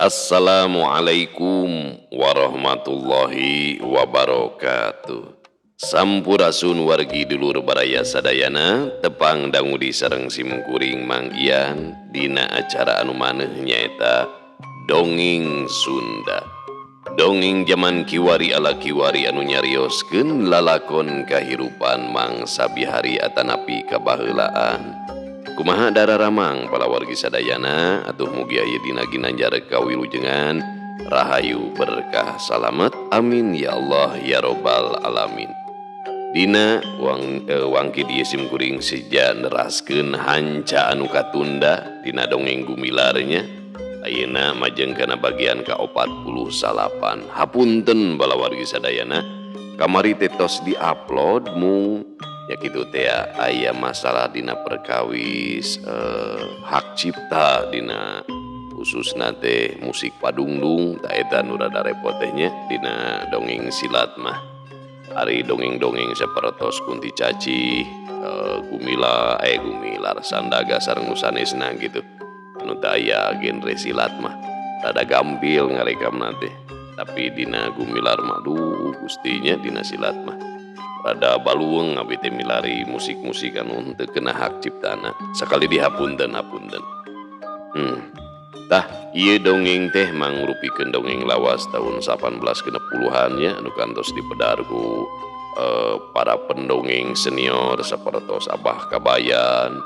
Assalamualaikum warahmatullahi wabarakatuh. Sampurasun wargi dulur baraya sadayana, tepang dangu di sareng simkuring Mang Ian dina acara anu maneh nyaeta Dongeng Sunda. Dongeng jaman kiwari ala kiwari anu nyarioskeun lalakon kahirupan mangsa bihari atanapi kabaheulaan. Kumaha dararamang palawargi sadayana atuh mugi aya dina ginanjar kawilujengan rahayu berkah salamet amin ya Allah ya robbal alamin. Dina wangki dieu sim kuring seja neraskeun hanca anu katunda dina dongeng gumilarnya. Ayeuna majeng kana bagian ka-49. Hapunten balawargi sadayana, kamari teh tos diupload mung ya kitu teh aya masalah dina perkawis hak cipta dina khususna teh musik padungdung ta eta nu rada repot teh nya dina dongeng silat mah. Ari dongeng-dongeng sapertos Kunti Caci, Gumilar Sandaga sareng nu sanesna gitu. Anu teu aya genre silat mah rada gampil ngarekamna teh. Tapi dina Gumilar mah duh gustinya dina silat mah rada baluweung abi teh milari musik-musik anu teu kena hak ciptana. Sakali dihapunten hapunten. Tah ieu dongeng teh mangrupikeun dongeng lawas tahun 1860-an nya anu kantos dipedar ku para pendongeng senior sapertos Abah Kabayan,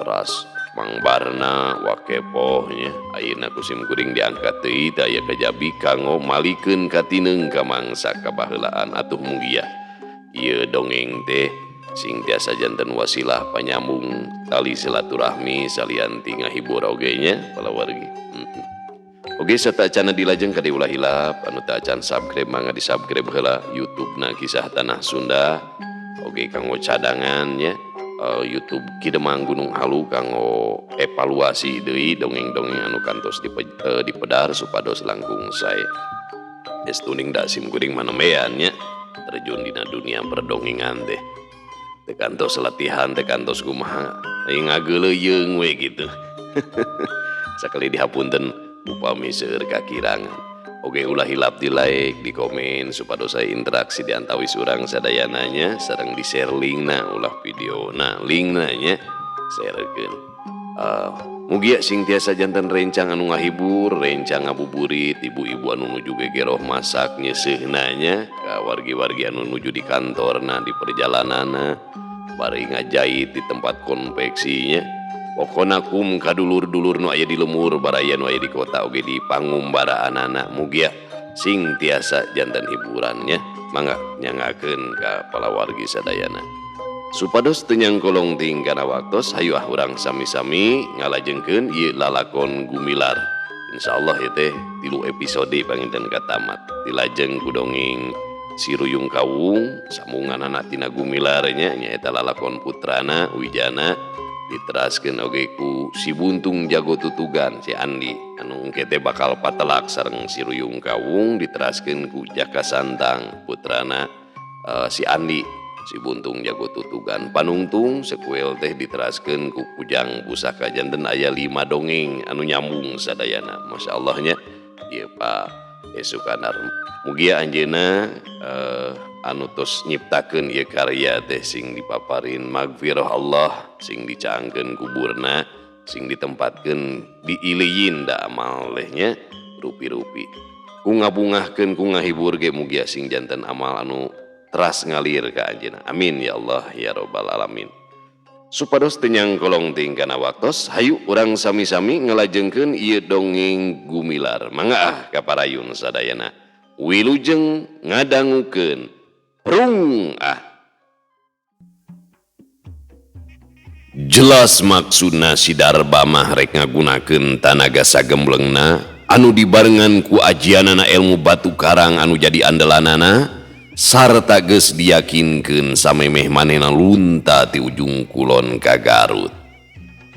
teras Mang Barna, Wakepoh nya. Ayeuna ku sim kuring diangkat deui teh aya kajabi kanggo malikeun katineung ka mangsa kabaheulaan atuh mugia. Ieu dongeng teh sing tiasa janten wasilah panyambung tali silaturahmi salian ti ngahibur oge nya palawargi. Oge satacana dilajeng ka ulah hilap anu teu acan subscribe mangga di-subscribe heula YouTube-na Kisah Tanah Sunda. Oge kanggo cadangan nya YouTube Ki Demang Gunung Halu kanggo evaluasi deui dongeng-dongeng anu kantos dipedar supados langkung sae. Geus tuning da sim kuring manembean nya terjun dina dunia perdongengan teh. Teu kantos latihan, teu kantos kumaha, ngageuleuyeng we gitu. Sakali dihapunten upami seueur kakirangan. Oge ulah hilap di like, di komen supados saya interaksi di antawis urang sadayana nya sareng di share linkna ulah videona linkna nya sharekeun. Mugia sing tiasa janten rencang anu ngahibur, rencang ngabuburit ibu-ibu anu nuju gegeroh masak nyeuseuna nya ka wargi-wargi anu nuju di kantorna, di perjalananna, bari ngajait di tempat konveksinya. Pokona kum ka dulur-dulur nu aya di lemur, baraya nu aya di kota oge di pangumbaraanana mugia sing tiasa janten hiburannya. Mangga nyangakeun ka palawargi sadayana. Supados teu nyangkolong teuing kana waktos, hayu ah urang sami-sami ngalajengkeun ieu lalakon Gumilar. Insyaallah ieu teh 3 episode panginten katamat. Dilajeng ku dongeng Si Ruyung Kawung, sambunganana tina Gumilar nya nyaeta lalakon putrana Wijana, diteraskeun oge ku Si Buntung Jago Tutugan si Andi anu engke teh bakal patelak sareng Si Ruyung Kawung, diteraskeun ku Jaka Santang putrana si Andi Si Buntung Jago Tutugan. Panungtung sekuel teh diteraskeun ku Kujang Pusaka. Janten aya 5 dongeng anu nyambung sadayana. Masya Allah nya ieu Pak Sukandar. Mugia anjeunna anu tos nyiptakeun ieu karya teh sing dipaparin magfirah Allah, sing dicaangkeun kuburna, sing ditempatkeun diiliyin da amal teh nya rupi-rupi. Ku ngabungahkeun ku ngahibur ge mugia sing janten amal anu teras ngalir ka anjeunna. Amin ya Allah ya robbal alamin. Supados teu nyangkolong teuing kana waktos, hayu urang sami-sami ngalajengkeun ieu dongeng Gumilar. Mangga ah ka parayun sadayana. Wilujeng ngadangukeun. Prung ah. Jelas maksudna si Darba mah rek ngagunakeun tanaga sagemblengna anu dibarengan ku ajianana ilmu batu karang anu jadi andelanana sarta geus diyakinkeun samemeh manehna lunta ti ujung kulon ka Garut.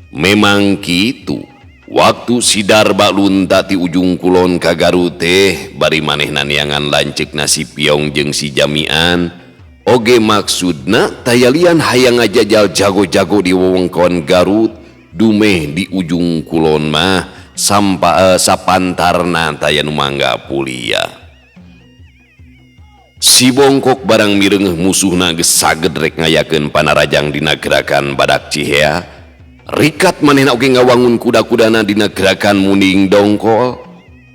Memang kitu, waktu si Darba lunta ti ujung kulon ka Garut teh bari manehna neangan lanceukna si Piong jeung si Jamian, oge maksudna tayalian hayang ngajajal jago-jago di wewengkon Garut, dumeh di ujung kulon mah Sampa sapantarna taya nu mangga pulia. Si Bongkok barang mireungeuh musuhna geus saged rek ngayakeun panarajang dina gerakan Badak Cihea. Rikat manehna oge ngawangun kuda-kudana dina gerakan Munding Dongkol.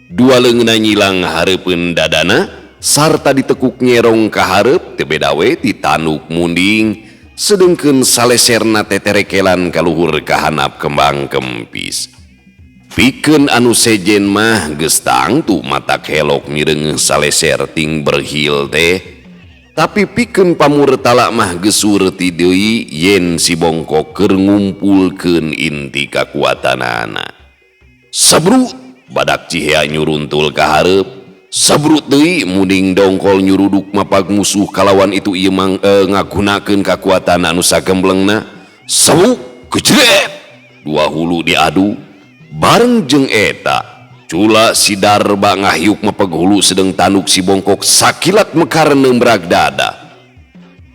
Dua leungeunna nyilang hareupeun dadana sarta ditekuk nyerong ka hareup teu beda we ti tanduk munding sedengkeun saleserna teterekelan ka luhur ka handap kembang kempis. Pikeun anu sejen mah geus tangtu matak helok mireungeuh saleser ting berhil teh. Tapi pikeun pamurtala mah geus surti deui yen si Bongkok keur ngumpulkeun inti kakuatanana. Sabrut Badak Cihea nyuruntul ka hareup. Sabrut deui Munding Dongkol nyuruduk mapag musuh kalawan itu ieu mang ngagunakeun kakuatan anu sagemblengna. Sabuk kejret dua hulu diadu. Bareng jeung eta cula si Darba ngahiuk mepeg hulu sedeng tanduk si Bongkok sakilat mekar nembrak dada.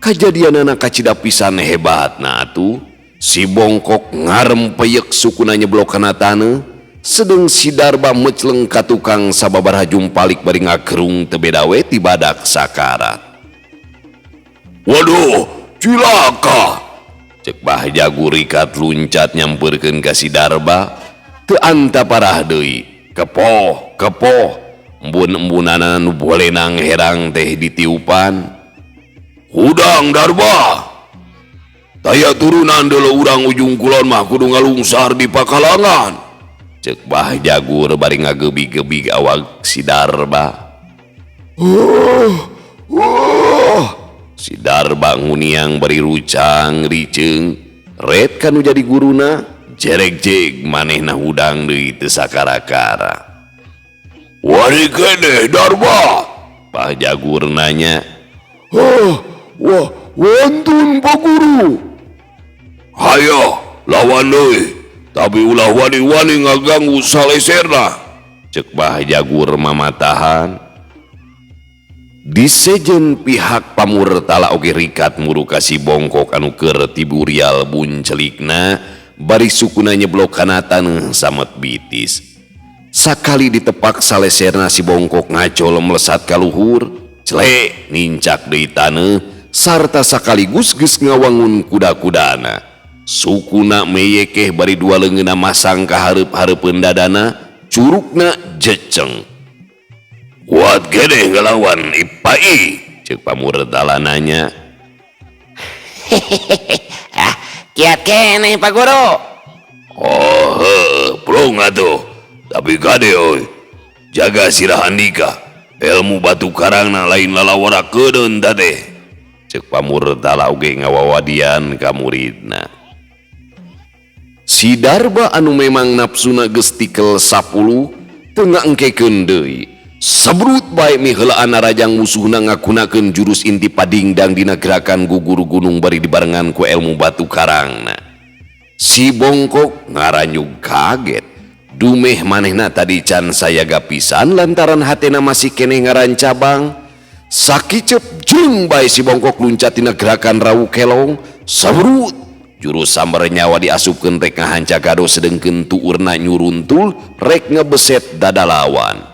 Kajadianana kacida pisan hebatna atuh. Si Bongkok ngarempeyek sukuna nyeblok kana taneuh sedeng si Darba mecleng ka tukang sababaraha jumpalik bari ngagerung teu beda we ti badak sakarat. Waduh, cilaka! Cek Bah Jagur rikat luncat nyampeurkeun ka si Darba. Teu anta parah deui, kepoh kepoh embun-embunana nu bolenang herang teh ditiupan. Hudang Darba, taya turunan deuleu urang ujung kulon mah kudu ngalungsar di pakalangan. Cek Bah Jagur bari ngagebig-gebig awak si Darba. Si Darba nguniang bari rucang riceung ret kanu jadi guruna. Jerek-jek manehna hudang deui teu sakara-kara. Wari keneh Darba? Bah Jagur nanya. Hah, wah, wantun Pak Guru. Hayo, lawan deui, tapi ulah wani-wani ngaganggu saleserna. Cek Bah Jagur mamatahan. Di sejen pihak pamurtala oge rikat muru ka si Bongkok anu keur tiburial buncelikna bari sukuna nyeblok kana taneuh samet bitis. Sakali ditepak saleserna si Bongkok ngacol melesat ka luhur, clek nincak deui taneuh sarta sakaligus geus ngawangun kuda-kudana. Sukuna meyekeh bari dua leungeunna masang ka hareup-hareupeun dadana, curugna jeceng. Kuat gede ngelawan Ipai, cek pamurtala nanya. Ah, kiat keneh Pak Guru. Oh, heuh, prung atuh. Tapi kade euy, jaga sirah andika. Ilmu batu karangna lain lalawara keudeun teh. Cek pamurtala oge ngawawadian ka muridna. Si Darba anu memang nafsuna geus tikel 10 teu ngaengkekeun deui. Sabrut bae miheulaan narajang musuhna ngagunakeun jurus inti padingdang dina gerakan gugur gunung bari dibarengan ku ilmu batu karangna. Si Bongkok ngaranyug kaget. Dumeh manehna tadi can sayaga pisan lantaran hatena masih keneh ngarancabang. Sakicep jeung bae si Bongkok luncat dina gerakan rawu kelong. Sabrut jurus sambar nyawa diasupkeun rek ngahanca gado sedengkeun tuurna nyuruntul rek ngebeset dada lawan.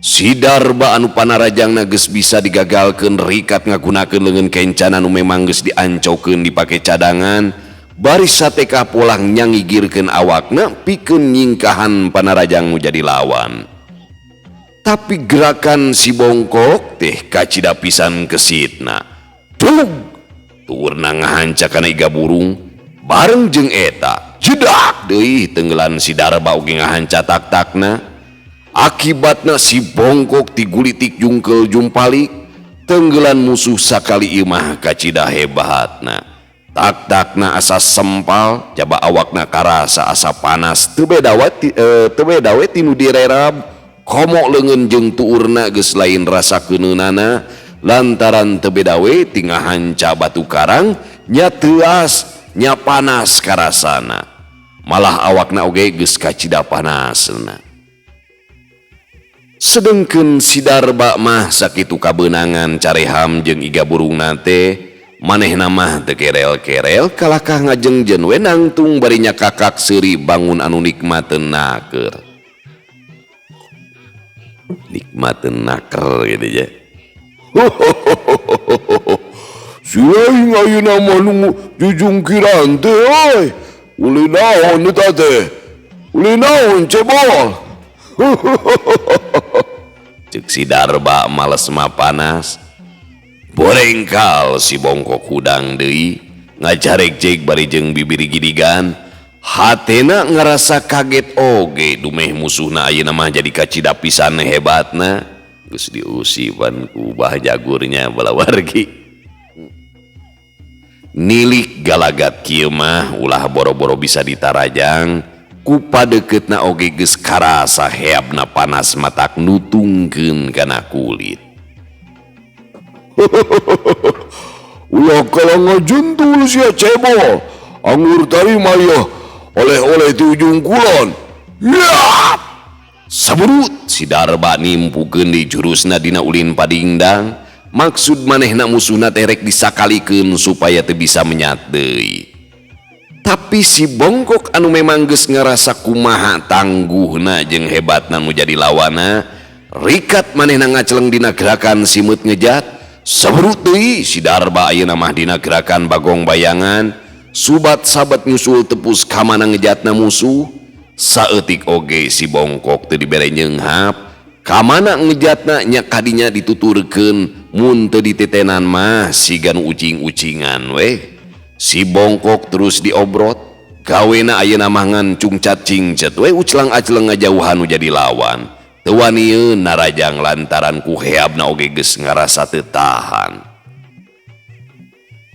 Si Darba anu panarajangna geus bisa digagalkeun rikat ngagunakeun leungeun kencana nu memang geus diancokeun dipake cadangan bari satekah polang nyangigirkeun awakna pikeun nyingkahan panarajang nu jadi lawan. Tapi gerakan si Bongkok teh kacida pisan kesitna. Dug tuurna ngahanca kana iga burung bareng jeung eta jedak deui tenggelan si Darba oge ngahanca tak-takna. Akibatna si Bongkok tigulitik jungkel jumpalik tenggelan musuh sakali ieu mah kacida hebatna. Tak-takna asa sempal jaba awakna karasa asa panas teu beda we tinu direrab komo leungeun jeung tuurna geus lain rasa keuneunana lantaran teu beda we ti ngahanca batu karang nya teuas nya panas karasana malah awakna oge geus kacida panasna. Sedengkeun si Darba mah sakitu kabeunangan careham jeung iga burungna teh manehna mah teu kerel-kerel kalakah ngajengjen we nangtung bari nyakakak seuri bangun anu nikmateun naker. Nikmatin naker gitu ya. Si aing ayeuna mah nu jujungkiran teh euy. Ulin naon eta teh? Ulin naon cebol? Cek si Darba males mah panas. Borengkal si bongkok hudang deui ngajarek-jek bari jeung bibir gidigan. Hatena ngerasa kaget oge dumeh musuhna ayeuna mah jadi kacida pisan hebatna. Geus diusipan ku Bah Jagurnya balawargi. Nilik galagat kieu mah ulah boro-boro bisa ditarajang ku padeuketna oge geus karasa heabna panas matak nutungkeun kana kulit. Ulah kalah ngajentul sia cebol. Anggur tarima yeuh oleh-oleh ti ujung kulon. Ya! Saburut si Darba nimpukeun di jurusna dina ulin padingdang. Maksud manehna musuhna teh rek disakalikeun supaya teu bisa menyat deui. Tapi si bongkok anu memang geus ngarasa kumaha tangguhna jeung hebatna nu jadi lawana, rikat manehna ngaceleng dina gerakan simeut ngejat. Saburut deui si Darba ayeuna mah dina gerakan bagong bayangan, subat sabat nyusul tepus ka mana ngejatna musuh. Saeutik oge si bongkok teu dibere nyeunghap. Kamana ngejatna nya kadinya dituturkeun mun teu ditetenan mah siga nu ucing-ucingan weh. Si bongkok terus diobrot, gawena ayeuna mah ngan cungcat cingcet we uclang-acleng ngajauhan nu jadi lawan. Teu wanieun narajang lantaran ku heabna oge geus ngarasa teu tahan.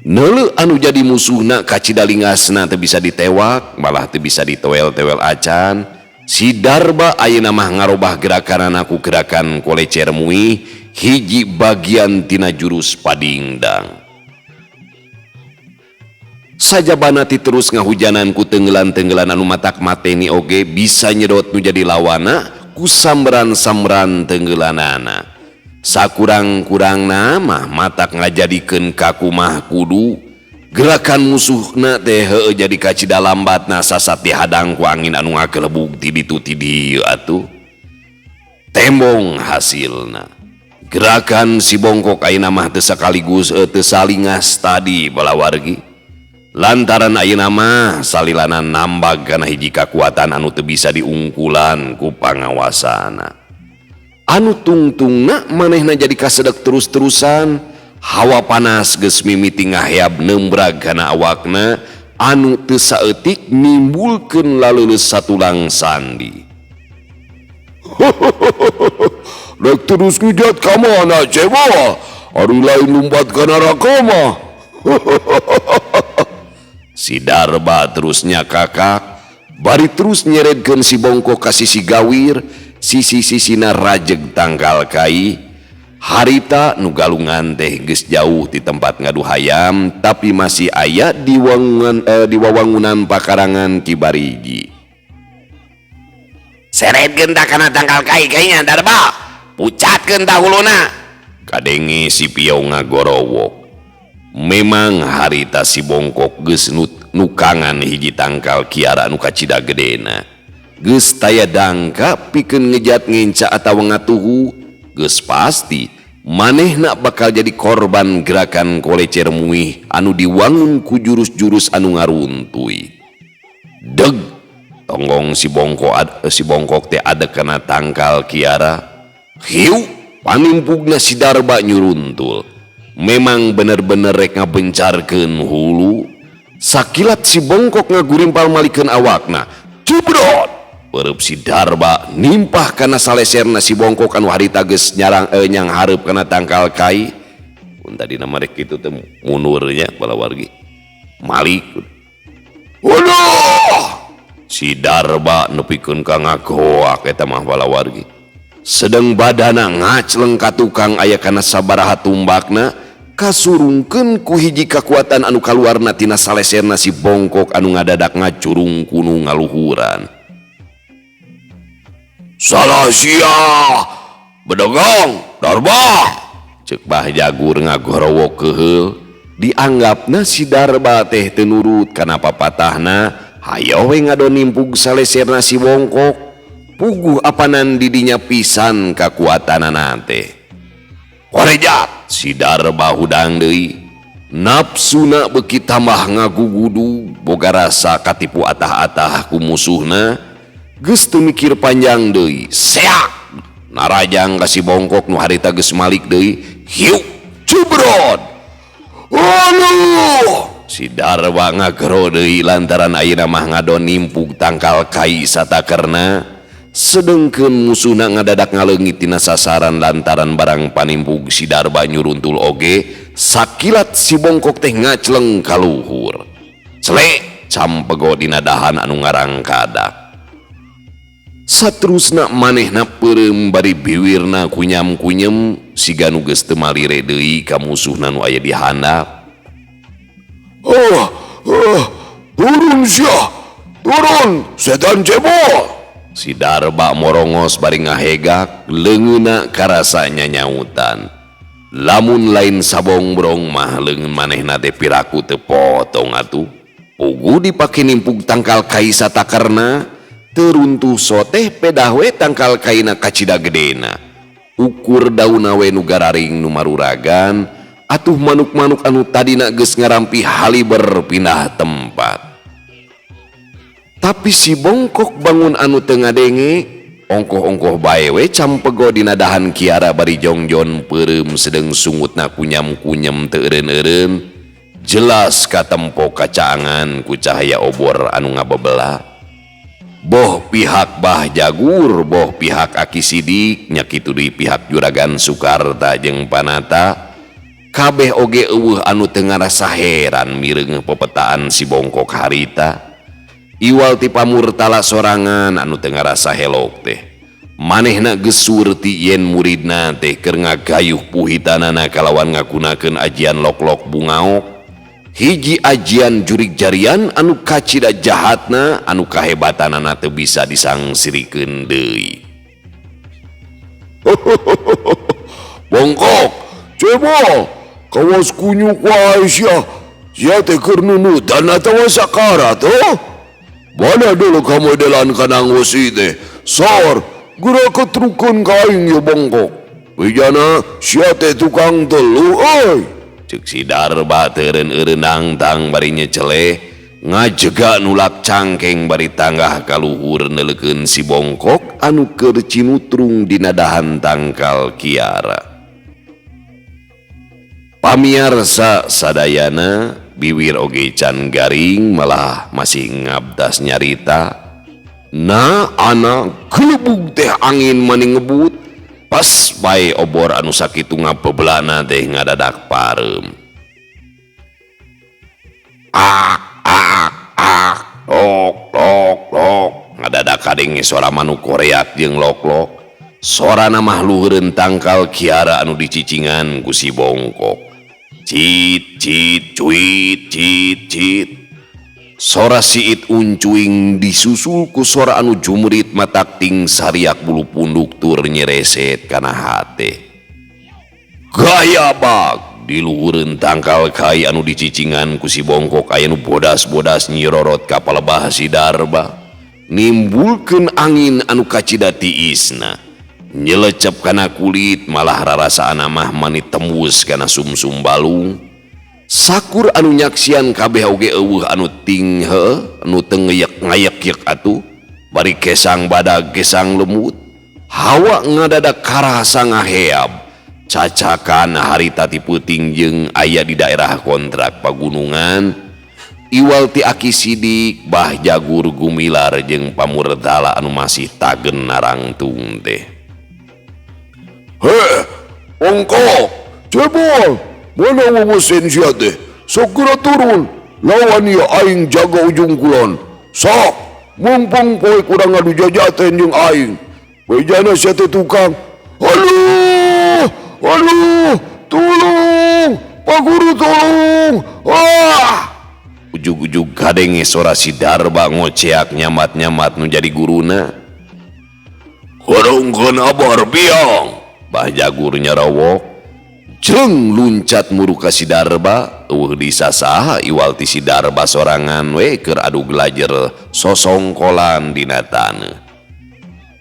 Neuleuh anu jadi musuhna kacida lingasna teu bisa ditewak, malah teu bisa ditewel-tewel acan. Si Darba ayeuna mah ngarobah gerakanana ku gerakan kolecer muih hiji bagian tina jurus padingdang. Sajabana ti terus ngahujanan ku tenggelan-tenggelan anu matak mateni oge bisa nyedot nu jadi lawana ku samberan-samberan tenggelanana. Sakurang-kurangna mah matak ngajadikeun kakumah kudu. Gerakan musuhna teh heueuh jadi kacida lambatna sasat dihadang ku angin anu ngagelebug ti ditu ti dieu atuh. Tembong hasilna. Gerakan si bongkok ayeuna mah teu sakaligus teu salingas tadi balawargi. Lantaran ayeuna mah salilana nambag kana hiji kakuatan anu teu bisa diungkulan ku pangawasana. Anu tungtungna manehna jadi kasedek terus-terusan. Hawa panas geus mimiti ngaheab nembrag kana awakna anu teu saeutik nimbulkeun laleuleus satulang sandi. Rek terus ngejat ka mana cebol? Ari lain lumpat ka neraka mah. Si Darba terus nyakakak, bari terus nyeredkeun si bongkok ka sisi gawir, sisi-sisina rajeg tangkal kai. Harita nu galungan teh geus jauh ti tempat ngadu hayam, tapi masih aya di wawangunan pakarangan Ki Bariji. Seretkeun tah kana tangkal kai kayanya Darba, pucatkeun tah huluna. Kadenge si Piau ngagorowok. Memang harita si bongkok geus nukangan hiji tangkal kiara anu kacida gedena. Geus taya dangka pikeun ngejat ngenca atawa ngatuhu, geus pasti manehna bakal jadi korban gerakan kolecer muih anu diwangun ku jurus-jurus anu ngaruntuy. Deg tonggong si bongkok teh ada kana tangkal kiara. Hiu panimpugna si Darba nyuruntul. Memang bener-bener rek ngabencarkeun hulu. Sakilat si bongkok ngagurimpal malikeun awakna. Cubrot! Perep si Darba nimpah kana saleserna si bongkok anu harita geus nyarang nyang hareup kana tangkal kai. Pun tadina mah rek kitu teh munurnya balawargi. Malik. Waduh! Si Darba nepikeun ka ngagoak eta mah balawargi. Sedeng badana ngacleng ka tukang aya kana sabaraha tumbakna kasurungkeun ku hiji kakuatan anu kaluarna tina saleserna si bongkok anu ngadadak ngacurung kunu ngaluhuran. Salah sia bedegong Darba, cek Bah Jagur ngagorowok keheul. Dianggapna si Darba teh teu nurut kana papatahna, hayo we ngadon nimpug saleserna si bongkok. Puguh apanan didinya pisan kakuatanana teh. Korejat si Darba hudang deui. Nafsuna beuki tambah ngagugudu boga rasa katipu atah-atah ku musuhna. Geus teu mikir panjang deui. Seak narajang ka si Bongkok nu harita geus malik deui. Hiuk cubrot. Aduh! Si Darba ngagero deui lantaran ayeuna mah ngadon nimpug tangkal kai satakerna. Sedengkeun musuhna ngadadak ngaleungit tina sasaran lantaran barang panimpug si Darba nyuruntul oge sakilat si Bongkok teh ngacleng ka luhur. Celek campego dina dahan anu ngarangkadak. Saterusna manehna peureum bari biwirna kunyam-kunyem siga nu geus teu malire deui ka musuhna nu aya di handap. Oh, oh, turun sia, turun setan cebol. Si Darba morongos bari ngahegak leungeunna karasa nyanyautan. Lamun lain sabongbrong mah leungeun manehna teh piraku teu potong atuh. Puguh dipake nimpug tangkal kai satakerna teu runtuh soteh pedah we tangkal kaina kacida gedena. Ukur daunna we nu gararing nu maruragan atuh manuk-manuk anu tadina geus ngarampi haliber pindah tempat. Tapi si Bongkok bangun anu teu ngadenge, ongkoh-ongkoh bae we campego dina dahan kiara bari jongjon peureum sedeng sungutna kunyam-kunyem teu eureun-eureun. Jelas katempo kacaangan ku cahaya obor anu ngabebela. Boh pihak Bah Jagur, boh pihak Aki Sidik, nya kitu deui pihak Juragan Sukarta jeung Panata. Kabeh oge eueuh anu teu ngarasa heran mireung pepetaan si Bongkok harita. Iwal ti pamurtala sorangan anu teu ngarasa helok teh. Manehna geus surti yen muridna teh keur ngagayuh puhitanana kalawan ngagunakeun ajian lok-lok bungaok. Hiji ajian jurig jarian anu kacida jahatna anu kahebatanana teu bisa disangsirikeun deui. Bongkok, cebol, kawas kunyuk wae sia. Sia teh keur nunutan atawa sakarat heuh? Mana dulu kamu delan kanang wesi teh? Sor, geura ketrukeun ka aing ye Bongkok. Wijana sia teh tukang telu euy. Ceuk si Darba teureun-eureun nangtang bari nyeceleh, ngajega nulak cangkeng bari tanggah ka luhur neuleukeun si Bongkok anu keur cinutrung dina dahan tangkal kiara. Pamiarsa sadayana biwir oge can garing malah masih ngabdas nyarita. Na anak gelebug teh angin mani ngebut pas bae obor anu sakitu ngabebelana teh ngadadak pareum. Ak ak ak lok lok lok ngadadak kadenge sora manuk koreak jeung lok-lok. Sorana mah luhureun tangkal kiara anu dicicingan ku si Bongkok. Cit cit cuit cit cit. Sora siit uncuing disusul ku sora anu jumrit matakting sariak bulu punduk tur nyereset kana hate. Gaya bag di luhureun tangkal kai anu dicicingan ku si Bongkok aya nu bodas-bodas nyirorot ka palebah si Darba. Nimbulkeun angin anu kacida tiisna. Nyelecep kana kulit malah rarasaan mah mani tembus kana sumsum balung. Sakur anu nyaksian kabeh oge eueuh anu ting heuh anu teu ngeyek ngayek-yek atuh bari kesang badag kesang lemut. Hawa ngadadak karasa ngaheab. Cacakan harita ti peuting jeung aya di daerah kontrak pagunungan. Iwal ti Aki Sidik, Bah Jagur Gumilar jeung Pamurtala anu masih tagen narangtung teh. Heh, Bongkok, cebol, mana wewesin sia teh? Sok geura turun, lawan ieu aing jaga ujung kulon. Sok, mumpung poe kurang ngadu jajaten jeung aing. Bejana sia teh tukang. Aduh, aduh, tolong, Pak Guru tolong. Ah! Ujug-ujug kadenge sora si Darba ngoceak nyamat-nyamat nu jadi guruna. Horongkeun abor biong. Bah Jagur nyarawok. Jeng luncat muru ka si Darba, eueuh disasaha iwal ti si Darba sorangan we keur adu gelajer sosongkolan dina taneuh.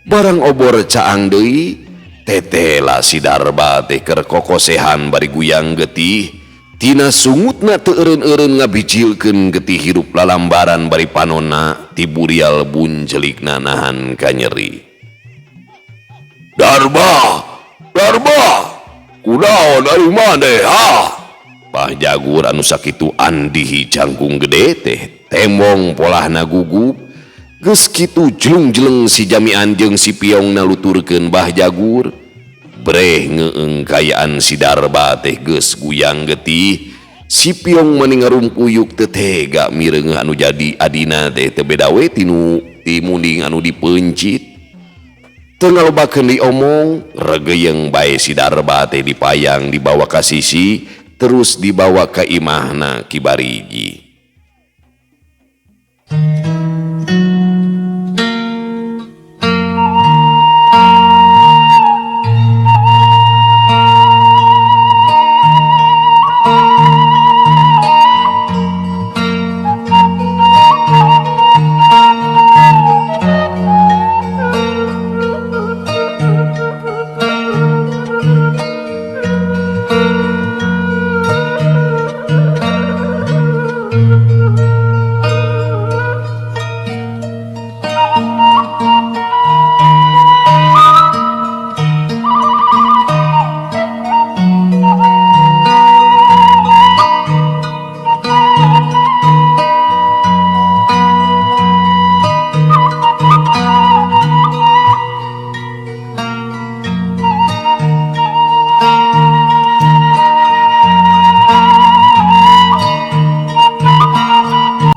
Barang obor caang deui, tetela si Darba teh keur kokosehan bari guyang getih. Tina sungutna teu eureun-eureun ngabijilkeun getih hirup lalambaran bari panonna tiburial bunjelikna nahan kanyeri. Darba, Darba, kunaon ari maneh ha? Bah Jagur anu sakitu andihi jangkung gede teh tembong polahna gugup. Geus kitu jelung-jeleng si jamian jeung si Piong naluturkeun Bah Jagur. Breh ngeung kayaan si Darba teh geus guyang getih. Si Piong mani ngarumpuyuk teu tega mireungeuh anu jadi adina teh teu beda we tinu ti munding anu dipeuncit. Teu ngalobakeun diomong, regeyeng bae si Darba teh dipayang dibawa ka sisi terus dibawa ka imahna Ki Bariji.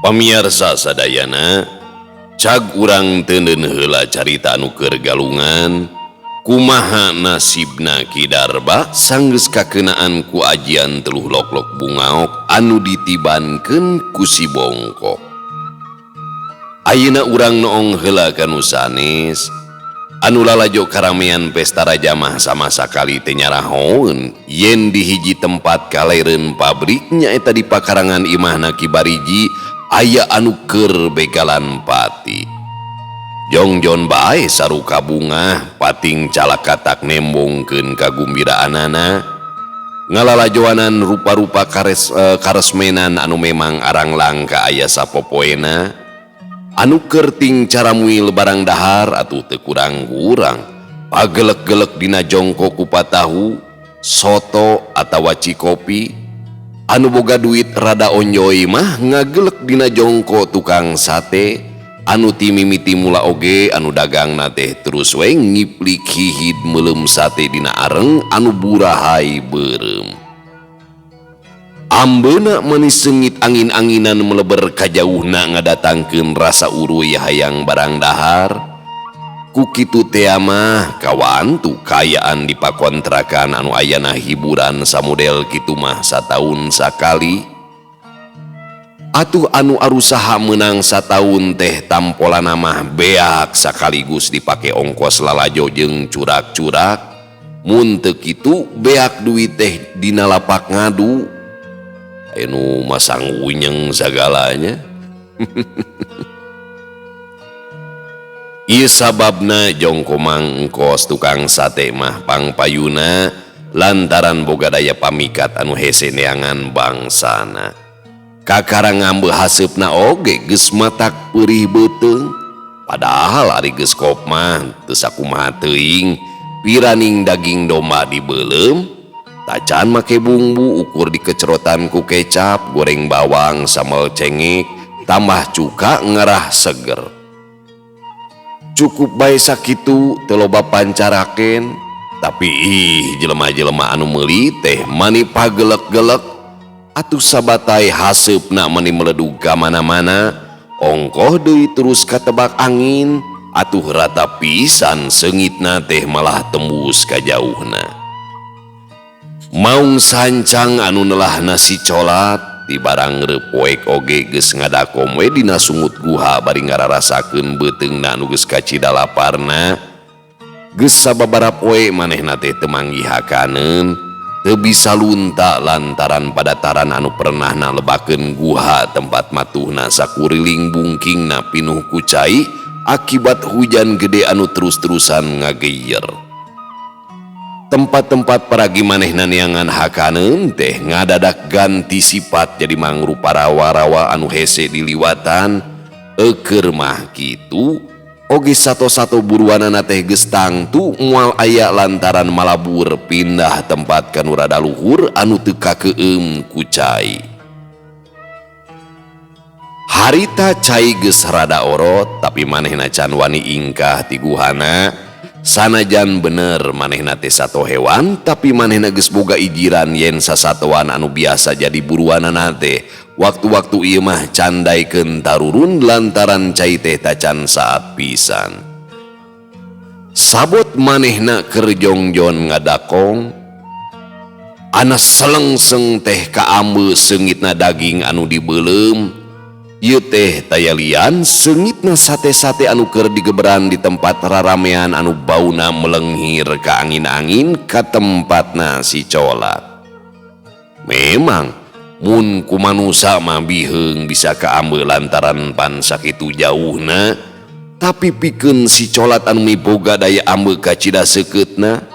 Pamiarsa sadayana, cag urang teuneun heula carita anu keur galungan, kumaha nasibna Ki Darba sanggeus kakeunaan ku ajian teluh loklok bungaok anu ditibankeun ku si Bongkok. Ayeuna urang noong heula ka nu sanes, anu lalajo karamean pesta rajamah sama sakali teu nyarahoeun yen di hiji tempat kalereun pabrik nyaeta di pakarangan imahna Ki Bariji aya anu keur begalan pati. Jongjon bae saruka bungah pating calakatak nembongkeun kagumbiraanana. Ngalalajoanan rupa-rupa karesmenan anu memang arang langka aya sapopoena. Anu kerting caramuil barang dahar atuh teu kurang-kurang. Pagelek-gelek dina jongko kupat tahu, soto atawa cikopi. Anu boga duit rada onjoy mah ngagelek dina jongko tukang sate. Anu timimiti mula oge anu dagangna teh terus we ngiplik hihid meuleum sate dina areng anu burahai beureum. Ambeuna manis sengit angin-anginan meleber kajauhna ngadatangkeun rasa uruy hayang barang dahar. Ku kitu tea mah kawantu kayaan di pakontrakan anu ayana hiburan samodel kitu mah sataun sakali. Atuh anu arusaha meunang sataun teh tampolana mah beak sakaligus dipake ongkos lalajo jeung curak-curak. Mun teu kitu beak duit teh dina lapak ngadu. Anu masang unyeng sagalanya. Ieu sababna jongko mangkos tukang sate mah pangpayuna lantaran boga daya pamikat anu hese neangan bangsana. Kakara ngambeu haseupna oge geus matak peurih beuteung. Padahal ari geus kop mah teu sakumaha teuing piraning daging domba dibeuleum, tacan make bumbu ukur dikecerotan ku kecap, goreng bawang, sambal cengek, tambah cuka ngerah seger. Cukup bae sakitu teu loba pancaraken, tapi ih jelema-jelema anu meuli teh mani pagelek-gelek atuh sabatai haseupna mani meledug ka mana-mana, ongkoh deui terus katebak angin, atuh rata pisan seungitna teh malah tembus ka jauhna. Maung sancang anu nelah nasi colat di barang repoek oge geus ngadakom we dina sungut guha bari ngararasakeun beuteungna anu geus kacida laparna. Geus sababaraha poe manehna teh teu manggihakaneun, teu bisa lunta lantaran padataran anu pernahna lebakeun guha tempat matuhna sakuriling bungkingna pinuh ku cai Akibat hujan gede anu terus-terusan ngageyer. Tempat-tempat paragi manehna neangan hakaneun teh ngadadak ganti sifat jadi mangrupa rawa-rawa anu hese diliwatan. Eukeur mah kitu oge sato-sato buruanana teh geus tangtu moal aya lantaran malabur pindah tempat ka nu rada luhur anu teu kakeum ku cai. Harita cai geus rada orot tapi manehna can wani ingkah ti guhana. Sanajan bener manehna teh sato hewan tapi manehna geus boga ijiran yen sasatoan anu biasa jadi buruanana teh. Waktu-waktu ieu mah candaikeun tarurun lantaran cai teh tacan saat pisan. Sabot manehna keur jongjon ngadakong, ana selengseng teh kaambe seungitna daging anu dibeuleum. Ieu teh tayalian seungitna sate-sate anu keur digeberan di tempat raramean anu bauna melenghir ka angin-angin ka tempatna si Colat. Memang mun ku manusa mah biheung bisa kaambe lantaran pan sakitu jauhna, tapi pikeun si Colat anu miboga daya ambe kacida seukeutna,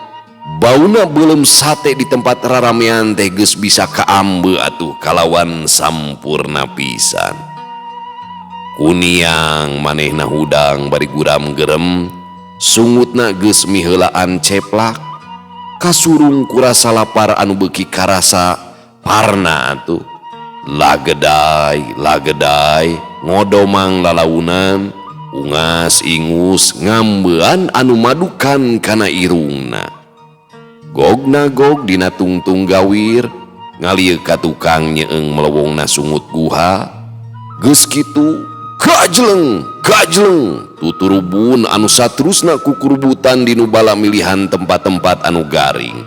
bauna beuleum sate di tempat raramean teh geus bisa kaambe atuh kalawan sampurna pisan. Kuniang manehna hudang bari guram gerem, sungutna geus miheulaan ceplak, kasurung kurasa lapar anu beuki karasa parna atuh. Lagedai, lagedai, ngodomang lalaunan, ungas ingus ngambean anu madukan kana irungna. Gog-nagog dina tungtung gawir, ngalieu ka tukang nyeeng melewongna sungut guha. Geus kitu gajleng, gajleng, tuturubun anu satrusna kukurubutan di nu bala milihan tempat-tempat anu garing.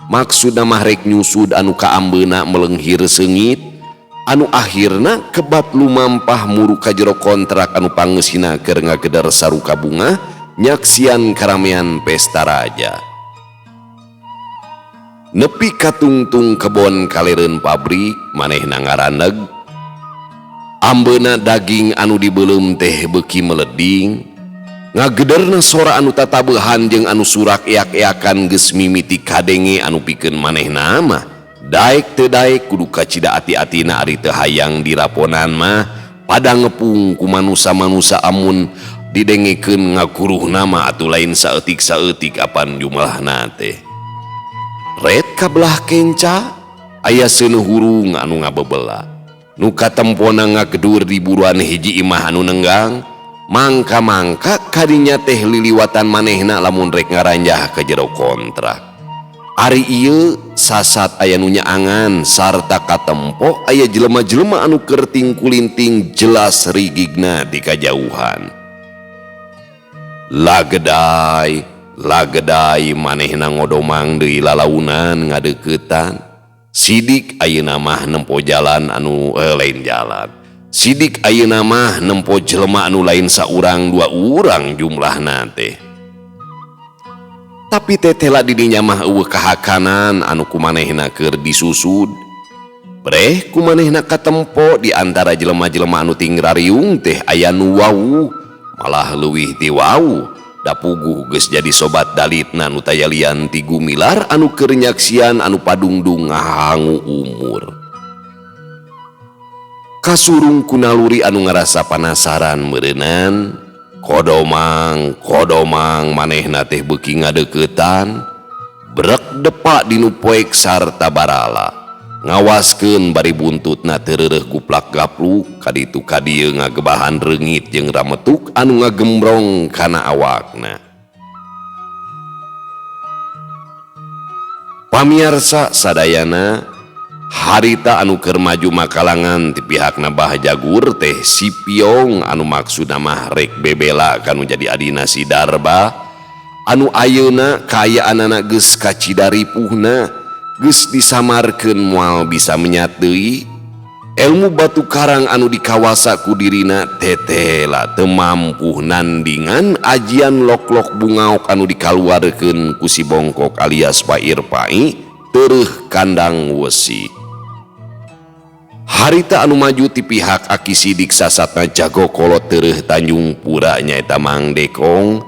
Maksudna mah rek nyusud anu kaambeuna melenghir seungit, anu akhirna kebat lumampah muru ka jero kontrak anu pangeusina keur ngageder saruka bunga nyaksian karamean pesta raja. Nepi katungtung kebon kalereun pabrik manehna ngaraneg. Ambeuna daging anu dibeuleum teh beuki meleding, ngagederna sora anu tatabehan jeung anu surak eak-eakan geus mimiti kadenge anu pikeun manehna mah. Daek teu daek kudu kacida ati-atina ari teu hayang diraponan mah pada ngepung ku manusa-manusa amun didengekeun ngakuruhna mah atuh lain saeutik-saeutik apan jumlahna teh. Ret kabelah kenca aya seuneuh hurung anu ngabebela. Nu katempona ngagedur di buruan hiji imah anu nenggang, mangka-mangka kadinya teh liliwatan manehna lamun rek ngaranjah ka jero kontrak. Ari ieu sasat aya nu nyaangan sarta katempo aya jelema-jelema anu keur tingkulinting jelas rigigna di kajauhan. Lagedai, lagedai manehna ngodomang deui lalaunan ngadeuketan. Sidik ayeuna mah nempo jalan anu lain jalan. Sidik ayeuna mah nempo jelema anu lain saurang dua urang jumlahna teh. Tapi tetela didinya mah eueuh kahakanan anu kumanehna keur disusud. Breh kumanehna katempo di antara jelema-jelema anu tingrariung teh aya nu wau, malah leuwih ti wau. Da puguh geus jadi sobat dalitna nu tayalian ti gumilar anu keur nyaksian anu padungdung ngahangu umur. Kasurung ku naluri anu ngarasa panasaran meureunnan, kodomang, kodomang manehna teh beuki ngadeuketan, brek depak dinu poek sarta barala. Ngawaskeun bari buntutna teu reureuh guplak gapluk, kaditu kadieu ngagebahan reungit jeung rametuk anu ngagembrong kana awakna. Pamiarsa sadayana, harita anu keur maju makalangan ti pihakna Bah Jagur teh si Piong anu maksudna mah rek bebela kanu jadi adina si Darba, anu ayeuna kaayaanana geus kacida ripuhna. Geus disamarkeun moal bisa menyat deui. Elmu batu karang anu dikawasa ku dirina tetela teu mampu nandingan ajian lok-lok bungaok anu dikaluarkeun ku si Bongkok alias Pak Irpai tereuh kandang wesi. Harita anu maju ti pihak Aki Sidik sasatna jago kolot tereuh Tanjung Pura nyaeta Mang Dekong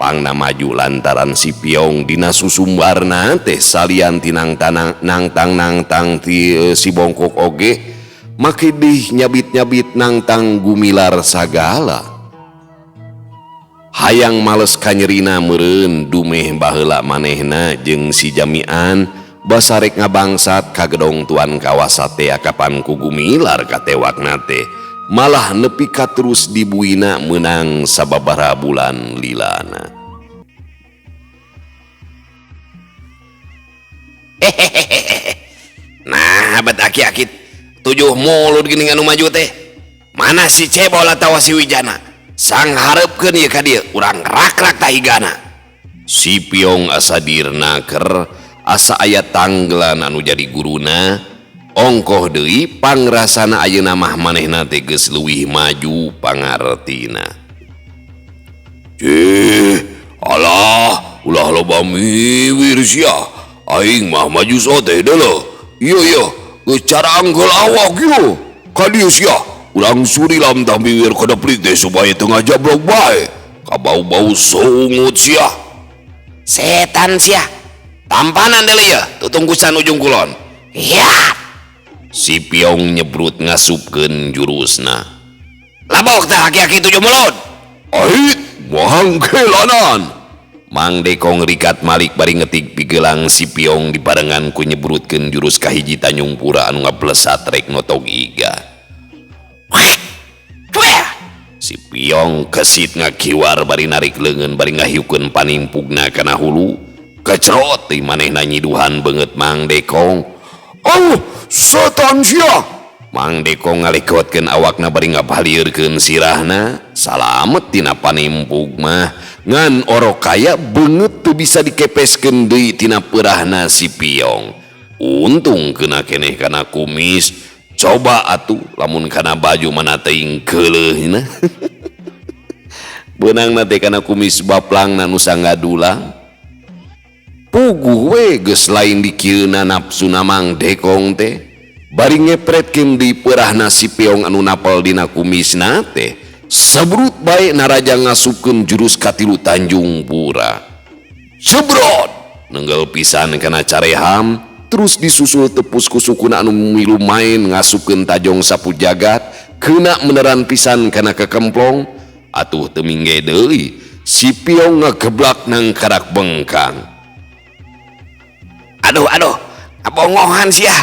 pangna maju lantaran si Piong dina susumbarna teh salian tinang tanang nangtang nangtang ti si Bongkok oge make dih nyabit-nyabit nangtang Gumilar sagala. Hayang males kanyerina meureun dumeh baheula manehna jeung si Jamian basarek ngabangsat ka gedong tuan kawasa teh kapan ku Gumilar katewakna teh malah nepi ka terus dibuina meunang sababaraha bulan lilana. Hehehe. Nah, bet aki-aki tujuh mulut gini anu maju teh. Mana si Cebol atawa si Wijana? Sang hareupeun ieu ka dieu, urang rak-rak tahigana. Si Piong asa dirnaker asa aya tanggelan anu jadi guruna. Ongkoh deui pangrasana ayeuna mah manehna teh geus leuwih maju pangartina. Cih, alah, ulah loba miwir sia. Aing mah maju sote deuleuh. Ieu ieu, geus carangkeul awak ieu. Ka dieu sia, urang surilam tah miwir kedeplik teh supaya teu ngajablok bae. Kabau-bau sungut sia. Setan sia. Tampanan deuleuh ieu, tutungkusan ujung kulon. Hiat. Si Piong nyebrut ngasupkeun jurusna. Labok tah aki-aki tujuh mulut. Ait, mangkelanan. Mang Dekong rikat malik bari ngetik pigelang si Piong dibarengan ku nyebrutkeun jurus kahiji Tanjung Pura anu ngablesat rek notog iga. Si Piong kesit ngakiwar bari narik leungeun bari ngahiukeun panimpugna kana hulu. Kecerot teh manehna nyiduhan beungeut Mang Dekong. Oh, setan sia. Mang Dekong ngalikotkeun awakna bari ngabaliurkeun sirahna. Salamet tina panimpug mah. Ngan orok kaya beungeut teu bisa dikepeskeun deui tina peurahna si Piong. Untung kena keneh kana kumis. Coba atuh lamun kana baju mana teuing keuleuhna. Beunangna teh kana kumis baplangna nu sanggadulang. Puguh we geus lain dikieuna nafsuna Mang Dekong teh. Bari ngepretkeun di peurahna si Piong anu napel dina kumisna teh. Sebrut bae naraja ngasupkeun jurus katilu Tanjung Pura. Jebrot nenggel pisan kana careham, terus disusul tepus ku sukuna anu milu main ngasupkeun tajong sapu jagat, kena meneran pisan kana kekemplong. Atuh teu mingge deui, si Piong ngageblak nang karak bengkang. Aduh, aduh, abongohan sia.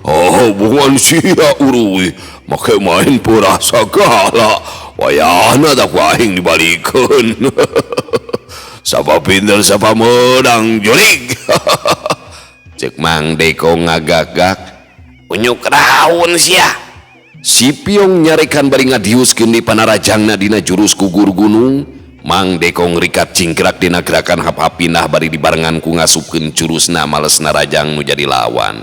Oh, bongan sia urui, make main purah sagala. Wayahna tak ku aing dibalikeun. Sapa pinter sapa meunang jurig. Ceuk Mang Dekong ngagagak, unyuk raun sia. Si Piong nyarekan bari ngadiuskeun di panarajangna dina jurus gugur gunung. Mang Dekong rikat cingkrak dina gerakan hap-hap pindah bari dibarengan ku ngasupkeun jurusna males narajang nu jadi lawan.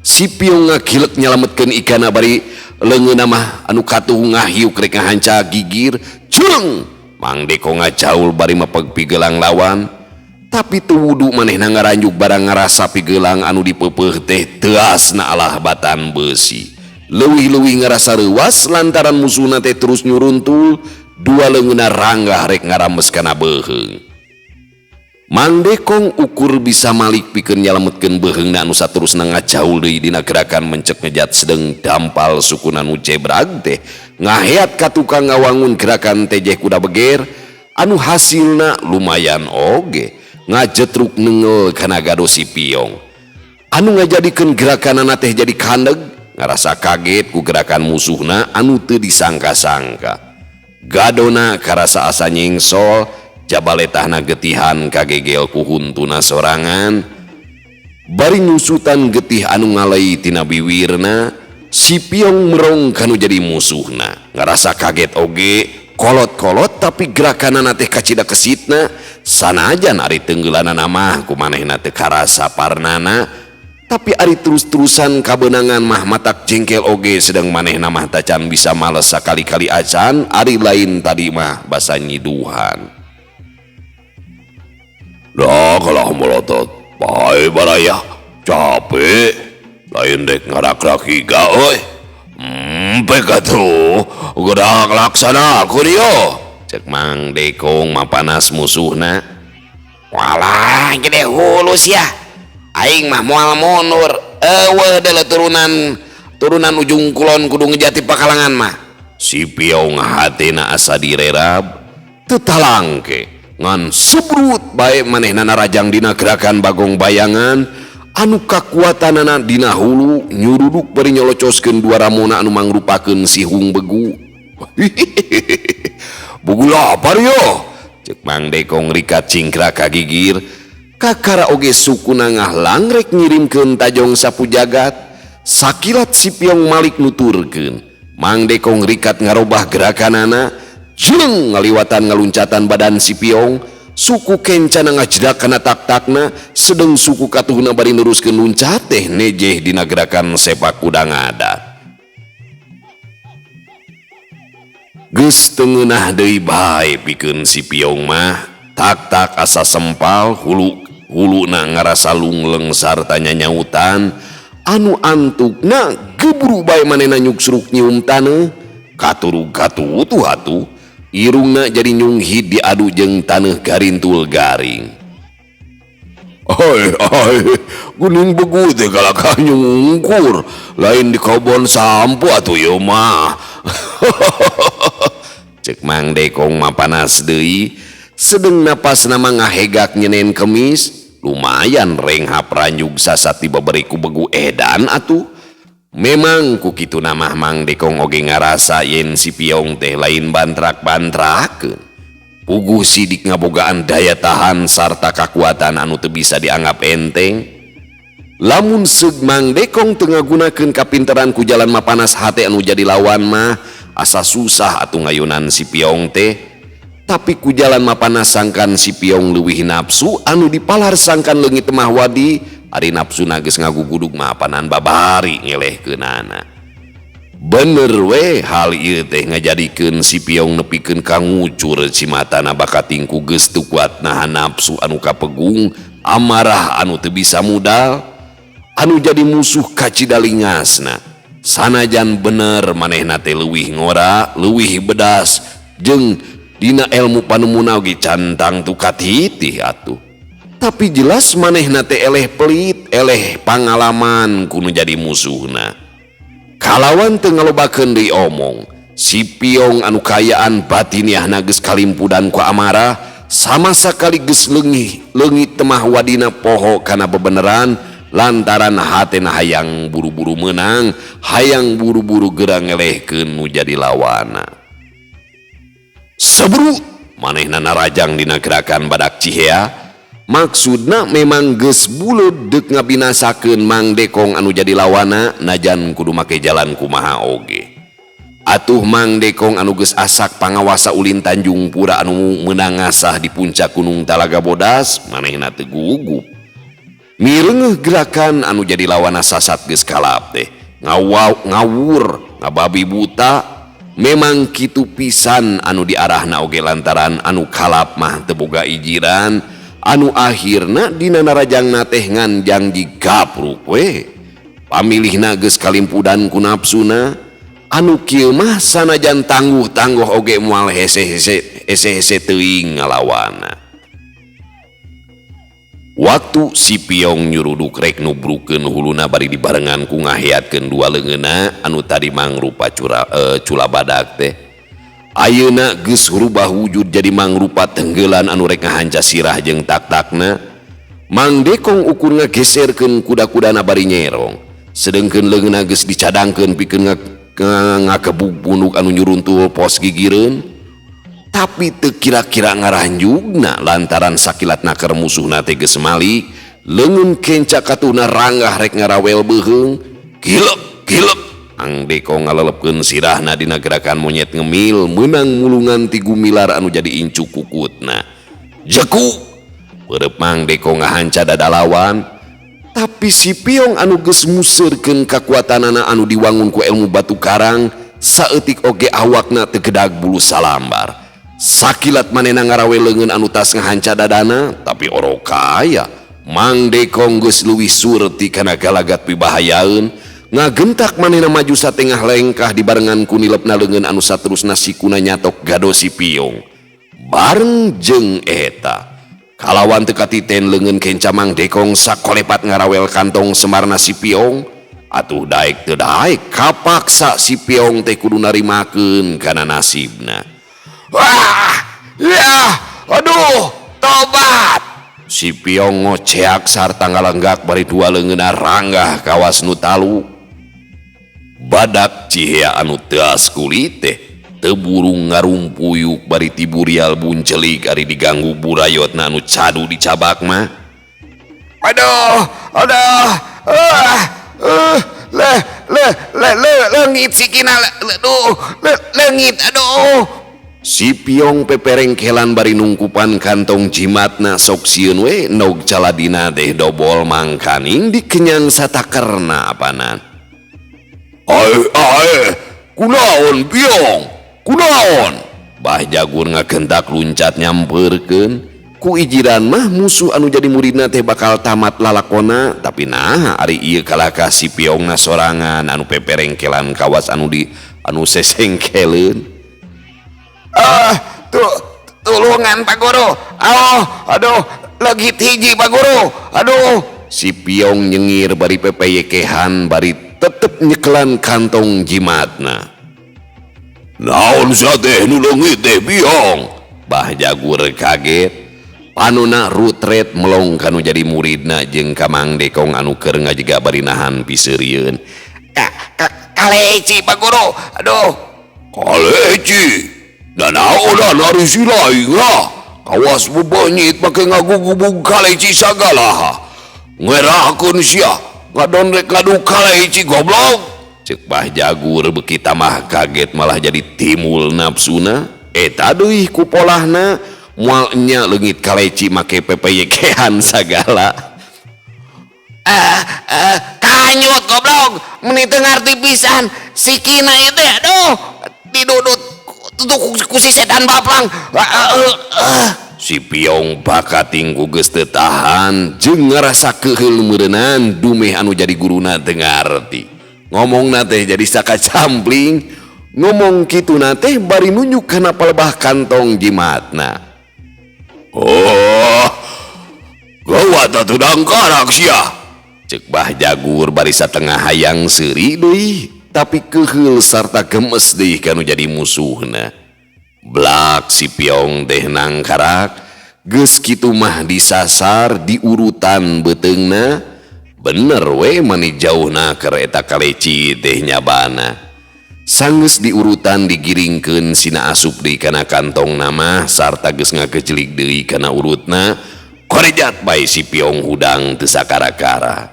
Si Piong ngagilek nyalametkeun ikana bari leungeunna mah anu katuh ngahiuk rek ngahanca gigir. Ceung! Mang Dekong ngajaul bari mepeg pigelang lawan. Tapi teu wudu manehna ngaranjuk barang ngarasa pigelang anu dipeupeuh teh teuasna alah batan beusi. Leuwih-leuwih ngarasa reuas lantaran musuhna teh terus nyuruntul. Dua leungeunna ranggah rek ngarames kana beuheung. Mang Dekong ukur bisa malik pikeun nyalametkeun beuheungna anu saterusna ngajaul deui dina gerakan mencek ngejat sedeng dampal sukuna nu jebrag teh ngaheat ka tukang ngawangun gerakan tejeh kuda beger anu hasilna lumayan oge ngajetruk nengel kana gado si Piong. Anu ngajadikeun gerakanana teh jadi kandeg ngarasa kaget ku gerakan musuhna anu teu disangka-sangka. Gadona karasa asa nyingsol, jabaletahna getihan kagegel ku huntuna sorangan. Bari nyusutan getih anu ngalei tina biwirna, si Piong merong kanu jadi musuhna. Ngarasa kaget oge, kolot-kolot tapi gerakanana teh kacida kesitna, sanajan ari tenggelanana mah ku manehna teu karasa parnana. Tapi ari terus-terusan kabeunangan mah matak jengkel oge sedang manehna mah tacan bisa males sakali-kali acan ari lain tadi mah basa nyiduhan. Dah kalah melotot bae baraya capek. Lain dek ngarakrak higa euy. Pek atuh gerak laksana ku dio. Cek Mang Dekong mapanas musuhna. Walah gede hulus ya. Aing mah moal mundur. Eueuh deuleu turunan ujung kulon kudu ngejati pakalangan mah. Si Piong hatena asa direrab teu talangke ngan sebrut bae manehna narajang dina gerakan bagong bayangan anu kakuatanana dina hulu nyuruduk bari nyolocoskeun dua ramona anu mangrupakeun sihung begu. Bugu lapar yo. Cek Mang Dekong rikat cingkrak ka gigir kakara oge sukuna ngahlang rek ngirimkeun tajong sapu jagat. Sakilat si Piong malik nuturkeun. Mang Dekong rikat ngarobah gerakanana jeung ngaliwatan ngaluncatan badan si Piong. Suku kencana ngajdak kana tak-takna sedeng suku katuhna bari neruskeun luncat teh nejeh dina gerakan sepak kuda ngadat. Geus teu ngeunah deui bae pikeun si Piong mah tak-tak asa sempal huluna ngarasa lungleng sarta nyanyautan anu antukna gebru bae manehna nyuksruk nyium taneuh katurug katutuh atuh irungna jadi nyunghid diadu jeung taneuh garintul garing. Ai ai guning begu teh kalakah nyungkur lain di kobon sampo atuh ieu mah. Cek Mang Dekong mah panas deui sedeng napasna mah ngahegak nyenen kemis lumayan renghap ranjug sasat dibeberi ku begu edan atuh. Memang ku kitu mah Mang Dekong oge ngarasa yen si Piong teh lain bantrak-bantrakeun. Puguh sidik ngabogaan daya tahan sarta kakuatan anu teu bisa dianggap enteng. Lamun seug Mang Dekong teu ngagunakeun kapinteran ku jalan mapanas hate anu jadi lawan mah asa susah atuh ngayunan si Piong teh. Tapi ku jalan mapanas sangkan si Piong leuwih nafsu anu dipalar sangkan leungit mah wadi ari nafsuna geus ngagugudug mah apanan babari ngelehkeunana. Bener we hal ieu teh ngajadikeun si Piong nepikeun ka ngucur cimatana bakating ku geus teu kuat nahan nafsu anu kapegung amarah anu teu bisa mudal anu jadi musuh kacidalingasna. Sanajan bener manehna teh leuwih ngora leuwih bedas jeung dina ilmu panemuna oge cantang tu katitih atuh. Tapi jelas manehna teh eleh pelit eleh pangalaman kudu jadi musuhna. Kalawan teu ngalobakeun deui omong si Piong anu kayaan batiniahna geus kalimpudan ku amarah sama sakali geus leungit temah wadina poho kana bebeneran lantaran hatena hayang buru-buru meunang hayang buru-buru geura ngelehkeun nu jadi lawana. Sebrut manehna narajang dina gerakan badak cihea maksudna memang geus buleud deuk ngabinasakeun Mang Dekong anu jadi lawana najan kudu make jalan kumaha oge. Atuh Mang Dekong anu geus asak pangawasa ulin Tanjung Pura anu meunang ngasah di puncak Gunung Talaga Bodas manehna teu gugup. Mireungeuh gerakan anu jadi lawana sasat geus kalap teh ngawur ngababi buta. Memang kitu pisan anu diarahna oge lantaran anu kalap mah teu boga ijiran anu akhirna dina narajangna teh ngan jangji gapruk we. Pamilihna geus kalimpudan ku nafsuna anu kieu mah sanajan tangguh-tangguh oge moal hese-hese teuing ngalawana. Waktu si Piong nyuruduk rek nubrukeun huluna bari dibarengan ku ngaheatkeun dua leungeunna anu tadi mangrupa cula badak teh. Ayeuna geus rubah wujud jadi mangrupa tenggelan anu rek ngahanca sirah jeung tak-takna. Mang Dekong ukur ngageserkeun kuda-kudana bari nyerong. Sedengkeun leungeunna geus dicadangkeun pikeun ngakebug punduk anu nyuruntul pos gigireun. Tapi teu kira-kira ngaranjugna lantaran sakilat naker musuhna teh geus malik leungeun kenca katuhna ranggah rek ngarawel beuheung. Gilek gilek Mang Dekong ngalelepkeun sirahna dina gerakan monyet ngemil meunang mulungan ti gumilar anu jadi incu kukutna. Jeku Perep Mang Dekong ngahanca dada lawan. Tapi si Piong anu geus museurkeun kakuatanana anu diwangun ku ilmu batu karang saeutik oge awakna teu gedag bulu salambar. Sakilat manehna ngarawe leungeun anu tas ngahanca dadana tapi orok kaya Mang Dekong geus leuwih surti kana galagat pibahayaeun ngagentak manehna maju satengah lengkah dibarengan ku nilepna leungeun anu saterusna sikuna nyatok gado si Piong. Bareng jeung eta kalawan teu katiten leungeun kenca Mang Dekong sakolepat ngarawel kantong semarna si Piong. Atuh daek teu daek kapaksa si Piong teh kudu narimakeun kana nasibna. Wah, ya, aduh, tobat. Si Piong ngoceak sarta ngalenggak bari dua leungeunna ranggah kawas nu talu. Badak cihea anu teas kulit teh teu burung ngarumpuyuk bari tiburial buncelik ari diganggu burayotna anu cadu dicabak mah. Aduh, aduh, le le le le leungit sikina, aduh, leungit, aduh. Si Piong peperengkelan bari nungkupan kantong jimatna sok sieun we nog caladina teh dobol mangkaning dikenyang satakerna apanan. Ae ae, kunaon Piong? Kunaon? Bah Jagur ngagentak luncat nyamperkeun. Ku ijiran mah musuh anu jadi muridna teh bakal tamat lalakona, tapi nah ari ieu kalakah si Piongna sorangan anu peperengkelan kawas anu di anu sesengkeleun. Ah, tulungan Pak Guru. Oh, aduh, legit hiji Pak Guru. Aduh, si Piong nyengir bari pepeyekehan bari tetep nyekelan kantong jimatna. Naon sia teh nu leungit teh Piong? Bah Jagur kaget. Panona rutret melong kanu jadi muridna jeung ka Mang Dekong anu keur ngajega bari nahan piseurieun. Kaleci Pak Guru. Aduh, kaleci. Dan naonan ari si laing lah. Kawas bebenyit make ngagugubug kaleci sagala. Ngerahkeun sia, ngadon rek ngadu kaleci goblok. Ceuk Bah Jagur beuki tambah kaget malah jadi timbul nafsuna. Eta deui ku polahna moal nya leungit kaleci make pepeyekehan sagala. Kanyut goblok, meuni teu ngarti pisan. Sikina ieu teh aduh didudut ku si setan baplang. Si Piong bakating ku geus teu tahan jeung ngarasa keuheul meureunnan dumeh anu jadi guruna teu ngarti. Ngomongna teh jadi sakacampling, ngomong kituna teh bari nunjuk kana palebah kantong jimatna. Oh, gawat atuh dangkarak sia. Ceuk Bah Jagur bari satengah hayang seuri deui, tapi keuheul sarta gemes deui kanu jadi musuhna. Blak si Piong teh nangkarak, geus kitu mah disasar diurutan beuteungna. Bener we mani jauhna keur eta kaleci teh nyabana. Sanggeus diurutan digiringkeun sina asup deui kana kantong mah sarta geus ngagejelik deui kana urutna. Korejat bae si Piong hudang teu sakara-kara.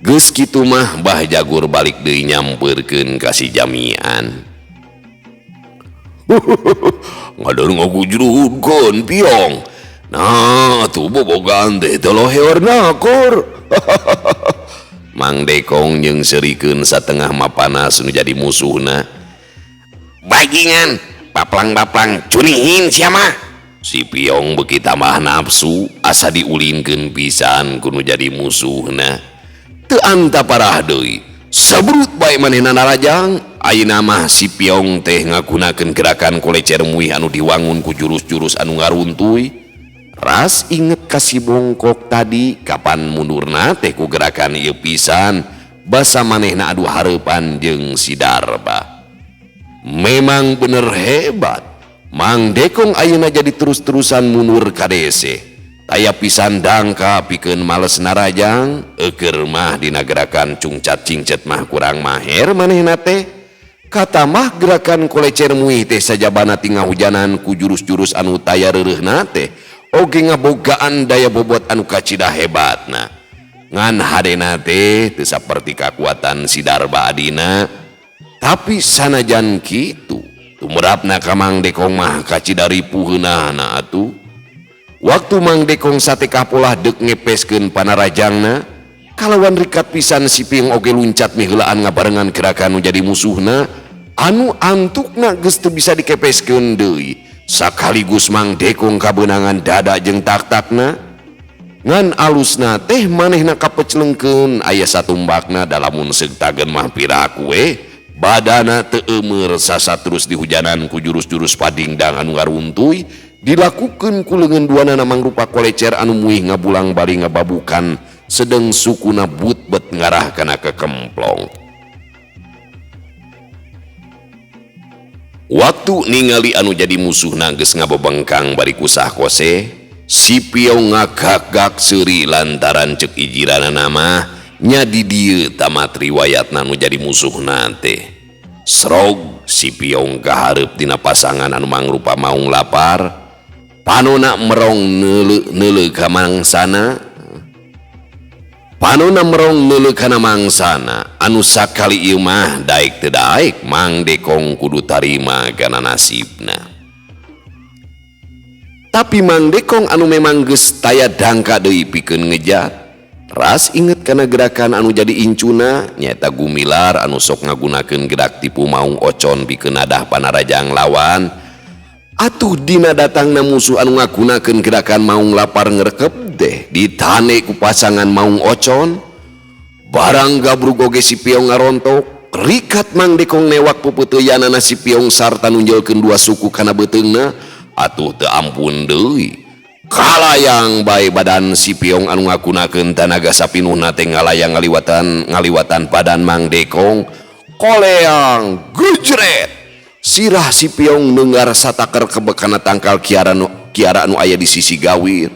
Geus kitu mah Bah Jagur balik deui nyampeurkeun ka si jamian. Ngadon ngagujrudkeun Piong. Nah, atuh bobogan teh teu loheorna kor. Mang Dekong jeung seurikeun satengah mapanas nu jadi musuhna. Bajingan, baplang-baplang cunihin sia mah. Si Piong beuki tambah nafsu asa diulinkeun pisan ku nu jadi musuhna. Teu anta parah deui. Sabrut bae manehna narajang. Ayeuna mah si Piong teh ngagunakeun gerakan kolecer muih anu diwangun ku jurus-jurus anu ngaruntuy. Ras inget ka si Bongkok tadi kapan mundurna teh ku gerakan ieu pisan basa manehna adu hareupan jeung si Darba. Memang bener hebat. Mang Dekong ayeuna jadi terus-terusan mundur ka dese. Taya pisan dangka pikeun males narajang, eueur mah dina gerakan cungcat cingcet mah kurang maher manehna teh. Kata mah gerakan kolecer muih teh sajabana ti ngahujanan ku jurus-jurus anu taya reureuhna teh. Oge ngabogaan daya bobot anu kacida hebatna. Ngan hadena teh teu saperti kakuatan si Darba adina. Tapi sanajan kitu, tumrapna ka Mang Dekong mah kacida ripuheunana atuh. Waktu Mang Dekong satekah polah deuk ngepeskeun panarajangna, kalawan rikat pisan si Piong oge luncat miheulaan ngabarengan gerakan nu jadi musuhna, anu antukna geus teu bisa dikepeskeun deui. Sakaligus Mang Dekong kabeunangan dada jeung tak-takna. Ngan alusna teh manehna kapeclengkeun aya satumbakna da lamun seug tagen mah piraku we badana teu eumeur sasa terus dihujanan ku jurus-jurus padingdang anu ngaruntuy dilakukeun ku leungeun duanana mangrupa kolecer anu muih ngabulang bari ngababukan sedeng sukuna butbet ngarah kana kekemplong. Waktu ningali anu jadi musuhna geus ngabebengkang bari kusah kose, si Piong ngagak-gak seuri lantaran ceuk ijiranana mah nya di dieu tamat riwayatna nu jadi musuhna teh. Srog si Piong kahareup dina pasangan anu mangrupa maung lapar, panona merong neuleu-neuleu ka mangsana. Panona merong neuleu kana mangsana anu sakali ieu mah daek teu daek Mang Dekong kudu tarima kana nasibna. Tapi Mang Dekong anu memang geus taya dangka deui pikeun ngejat, ras inget kana gerakan anu jadi incuna nyaeta Gumilar anu sok ngagunakeun gerak tipu maung ocon pikeun nadah panarajang lawan. Atuh dina datangna musuh anu ngagunakeun gerakan maung lapar ngrekep deh ditane ku pasangan maung ocon. Barang gabrug oge si Piong ngarontok, rikat Mang Dekong newak pepeuteuyanana si Piong sarta nunjolkeun dua suku kana beuteungna. Atuh teu ampun deui. Kalayang bae badan si Piong anu ngagunakeun tanaga sapinuhna teh ngalayang ngaliwatan badan Mang Dekong. Koleang gejret. Sirah si Piong neunggar sataker kebekana tangkal kiara nu aya di sisi gawir.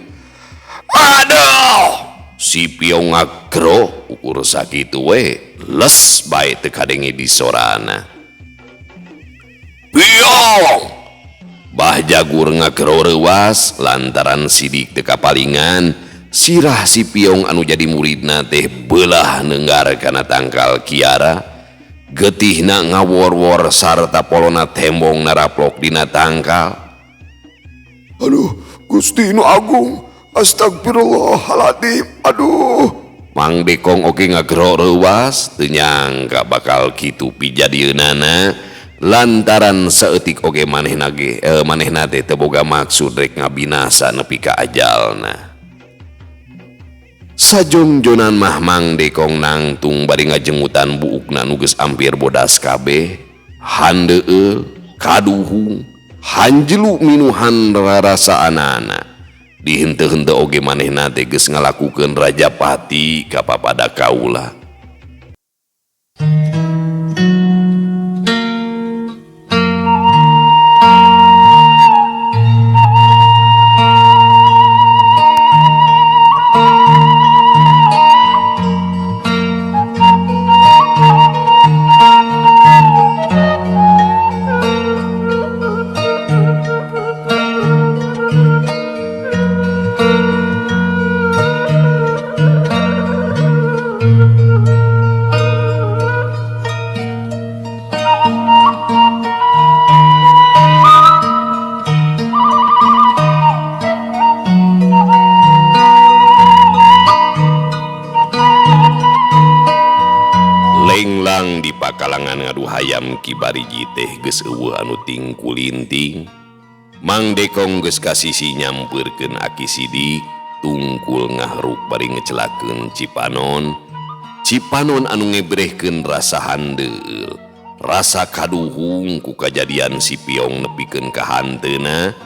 Aduh, si Piong ngagro ukur sakitu we, les bae teu kadenge di sorana. Piong! Bah Jagur ngagro reuwas lantaran sidik teu kapalingan, sirah si Piong anu jadi muridna teh beulah neunggar kana tangkal kiara. Getihna ngawor-wor sarta polona tembong naraplok dina tangkal. Aduh, Gusti nu Agung, astagfirullahaladzim, aduh. Mang Dekong oge ngagro reuwas, teu nyangka bakal kitu pijadieunana lantaran saeutik oge manehna ge manehna teh teu boga maksud rek ngabinasa nepi ka ajalna. Sajongjonan mah Mang Dekong nangtung bari ngajengutan buukna nu geus ampir bodas kabeh, handeueul, kaduhung, hanjelu minuhan rarasaanana. Dihenteu-henteu oge manehna teh geus ngalakukeun rajapati ka papada kaula. Lenglang di pakalangan ngadu hayam Ki Bariji teh geus eueuh anu tingkulinting. Mang Dekong geus kasisi nyampeurkeun Aki Sidik, tungkul ngahruk bari ngecelakeun Cipanon. Cipanon anu ngebrehkeun rasa handeueul, rasa kaduhung ku kajadian si Piong nepikeun ka hanteuna.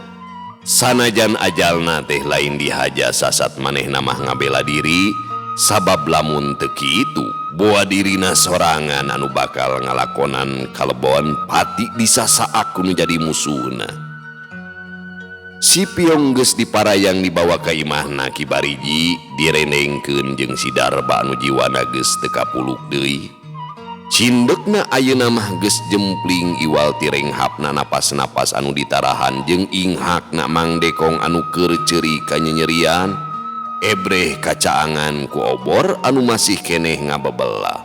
Sanajan ajalna teh lain dihaja sasat manehna mah ngabela diri, sabab lamun teu kitu boa dirina sorangan anu bakal ngalakonan kalebon pati disasaak nu jadi musuhna. Si Piong geus diparayang dibawa ka imahna Ki Bariji, direndengkeun jeung si Darba anu jiwana geus teu kapuluk deui. Cindekna ayeuna mah geus jempling iwal tirenghapna napas-napas anu ditarahan jeung inghakna Mang Dekong anu keur ceuri kanyenyerian. Ebreh kacaangan ku obor anu masih keneh ngabebelah.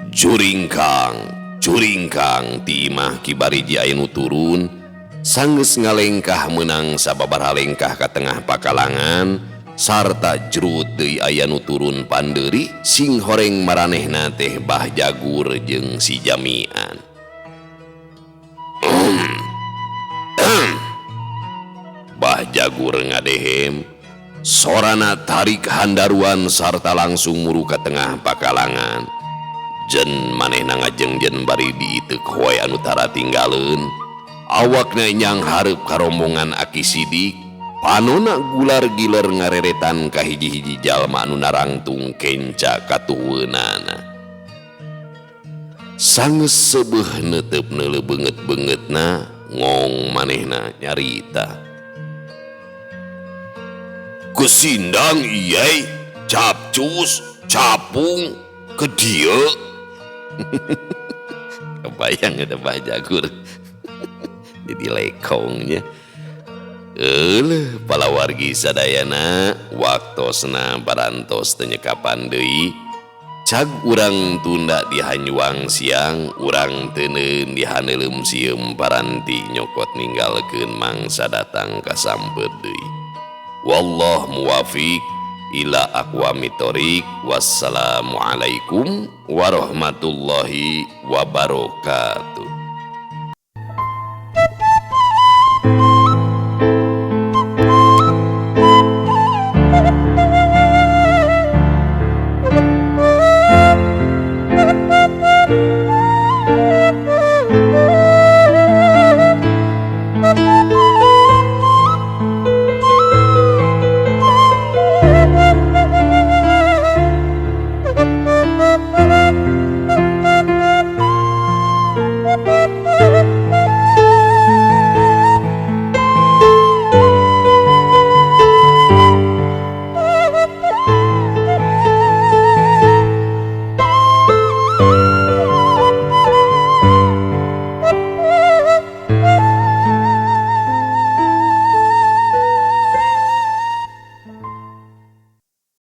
Juringkang, juringkang ti imah Ki Bariji aya nu turun, sanggeus ngalengkah meunang sababaraha lengkah ka tengah pakalangan, sarta jrut deui aya nu turun pandeuri sing horeng maranehna teh Bah Jagur jeung si Jamian. Bah Jagur ngadehem sorana tarik handaruan sarta langsung muru ka tengah pakalangan. Jen manehna ngajengjen bari diiteuk hoy anu tara tinggaleun. Awakna nyang hareup ka rombongan Aki Sidik, panona gular giler ngareretan ka hiji-hiji jalma anu narangtung kenca katuweunana. Sangeus seubeuh neuteup neuleu beungeut-beungeutna ngong manehna nyarita. Kesindang iyai, capcus, capung, ke dieu. Kebayang eta Bah Jagur. Jadi lekongnya. Palawargi sadayana waktosna barantos teu nyekapan deui. Cag urang tunda di hanyuang siang, urang teuneun di haneuleum sieum paranti nyokot ninggalkeun mangsa datang ka sampeut deui. Wallah muwafiq ila aqwamit thoriq. Wassalamualaikum warahmatullahi wabarakatuh.